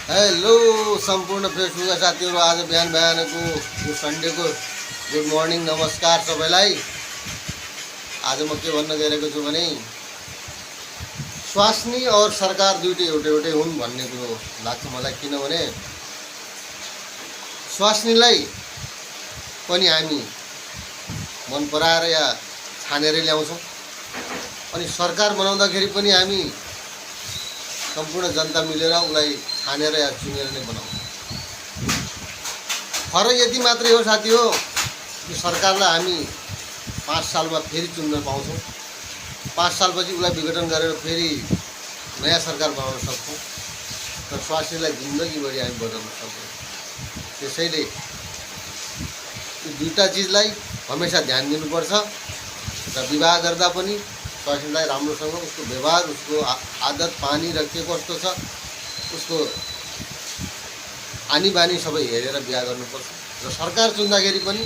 Hello सम्पूर्ण फेसबुकका साथीहरू, आज बिहान बिहानको यो सन्डेको गुड मर्निङ, नमस्कार सबैलाई। आज म के भन्न गइरहेको छु भने स्वास्नी और सरकार दुईटै एउटै एउटै हुन् भन्ने कुरो लाग्छ मलाई। किनभने स्वास्नीलाई पनि हामी मन पराएर या छानेरै ल्याउँछौँ, अनि सरकार बनाउँदाखेरि पनि हामी सम्पूर्ण जनता मिलेर उसलाई छानेर या चुनेर नै बनाउँछौँ। फरक यति मात्रै हो साथी हो कि सरकारलाई हामी 5 सालमा फेरि चुन्न पाउँछौँ। 5 सालपछि उसलाई विघटन गरेर फेरि नयाँ सरकार बनाउन सक्छौँ, तर स्वास्नीलाई जिन्दगीभरि हामी बदल्न सक्छौँ। त्यसैले यो दुईवटा चिजलाई हमेसा ध्यान दिनुपर्छ र विवाह गर्दा पनि स्वास्नीलाई राम्रोसँग उसको व्यवहार, उसको आदत पानी र के कस्तो छ, उसको आनी बानी सबै हेरेर बिहा गर्नुपर्छ। र सरकार चुन्दाखेरि पनि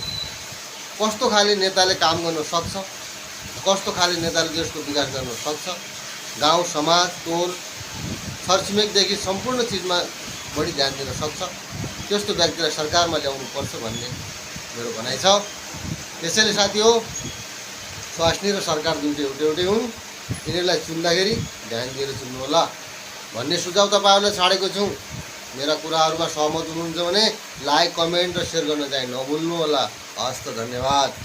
कस्तो खाले नेताले काम गर्न सक्छ, कस्तो खाले नेताले देशको विकास गर्न सक्छ, गाउँ समाज टोल छरछिमेकदेखि सम्पूर्ण चिजमा बढी ध्यान दिन सक्छ, त्यस्तो व्यक्तिलाई सरकारमा ल्याउनुपर्छ भन्ने मेरो भनाइ छ। त्यसैले साथी हो, स्वास्नी र सरकार दुईटै एउटै एउटै हुन्। यिनीहरूलाई चुन्दाखेरि ध्यान दिएर चुन्नु होला भन्ने सुझाव तपाईँहरूलाई छाडेको छु। मेरा कुराहरूमा सहमत हुनुहुन्छ भने लाइक, कमेन्ट र सेयर गर्न चाहिँ नभुल्नु होला। हस्त, धन्यवाद।